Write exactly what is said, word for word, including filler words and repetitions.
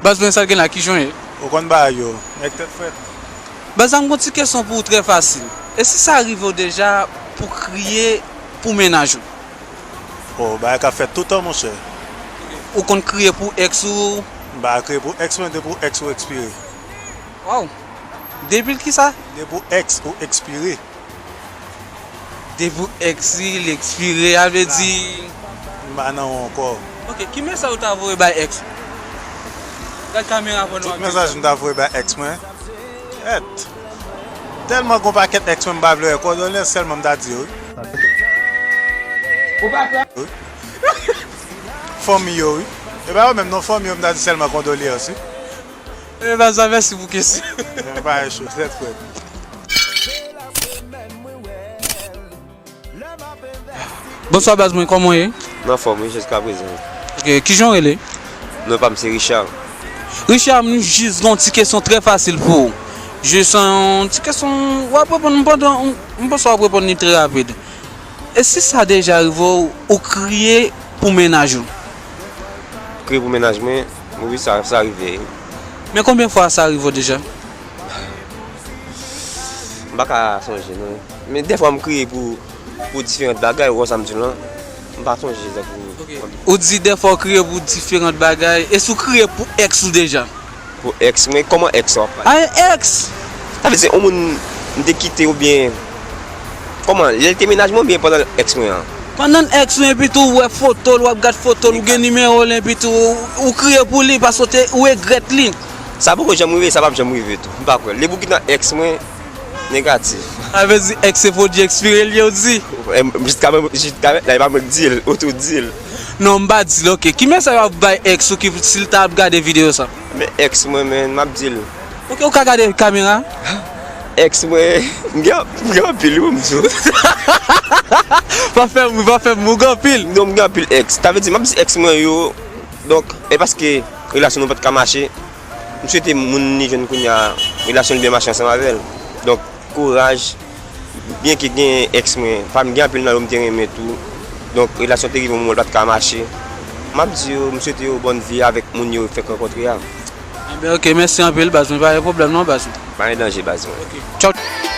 Baz mwen, sa l gen la, kijan w ye? Ou konn bagay yo, nèg tèt frèt. Baz la, m gon ti kesyon pou ou trè fasil. E si sa rive w deja pou w kriye pou mennaj ou? O, bagay k ap fèt toutan, monchè. Ou konn kriye pou ex ou? M pa ka kriye pou ex mwen, depi ex ou ekspire. Waw! Depi l kisa? Depi ex ou ekspire. Depi ex li ekspire, a vle di. M pa nan ou ankò. Ok, ki mesaj ou ta voye bay ex ou? Gad kamera pou nou. Tout mesaj m ta voye bay ex mwen. Èt. Tèlman gon pakèt ex mwen m pa vle wè, kondoleyans sèlman m ta di yo. Wi. Fanmi yo, wi. E pa yo menm non, fanmi yo m ta di sèlman kondoleyans, wi. E pa sa, mèsi pou kesyon. Bagay cho, tèt frèt. Bonswa baz mwen, kòman w ye? M anfòm wi, jiskaprezan. Ok, kijan w rele? Non pa m se Richard. Richard, m jis gen yon ti kesyon trè fasil pou ou. Jis yon ti kesyon, w ap reponn m pandan, m panse w ap reponn li trè rapid. E si sa deja rive w, ou kriye pou mennaj ou? Kriye pou mennaj mwen? Wi, sa, sa rive. Men konbyen fwa sa rive w deja? M pa ka sonje non. Men dèfwa m kriye pou, pou diferan bagay, ou konn sa m di w lan. M pa sonje tankou. Ok. Ou di dèfwa w kriye pou diferan bagay. E si w kriye pou ex ou deja? Pou ex mwen, kòman ex w ap pale? A, ex! Sa vle di yon moun m te kite oubyen kòman? Lè l te mennaj mwen oubyen pandan l ex mwen an? Pandan l ex ou, epi tou w wè foto l, w ap gad foto l, ou gen nimewo l, epi tou ou kriye pou li paske w te, ou regrèt li. Sa poko janm rive, sa p ap janm rive tou. M pa kwè. Depi w kite nan ex mwen, negatif. Sa vle di ex se pwodui ekspire l ye, ou di? Em, jiska, jiska mentnan, e pa mwen k di l, ou tou di l. Non, m pa di l, ok. Ki mesaj w ap bay ex ou ki, si l ta ap gade videyo sa? Men ex mwen, men, m ap di l. Ok, ou ka gade kamera? Ex mwen, m gen, m gen anpil wi, m di w. Pa fè m ri, pa fè m ri, ou gen anpil. Non, m gen anpil ex. Sa vle di, m ap di ex mwen yo, donk, e paske relasyon nou pa t ka mache, m swete moun li jwenn kounye a, relasyon l byen mache ansanm avè l. Donk, kouraj, byenke gen ex mwen, pa m gen anpil nan yo m te renmen tou. Donk, relasyon te rive yon moman l pa t ka mache. M ap di yo, m swete yo bòn vi avèk moun yo fèk rankontre a. Enben, ok, mèsi anpil, baz mwen, pa gen pwoblèm non, baz mwen. Pa gen danje, baz mwen. Ok. Tchaw.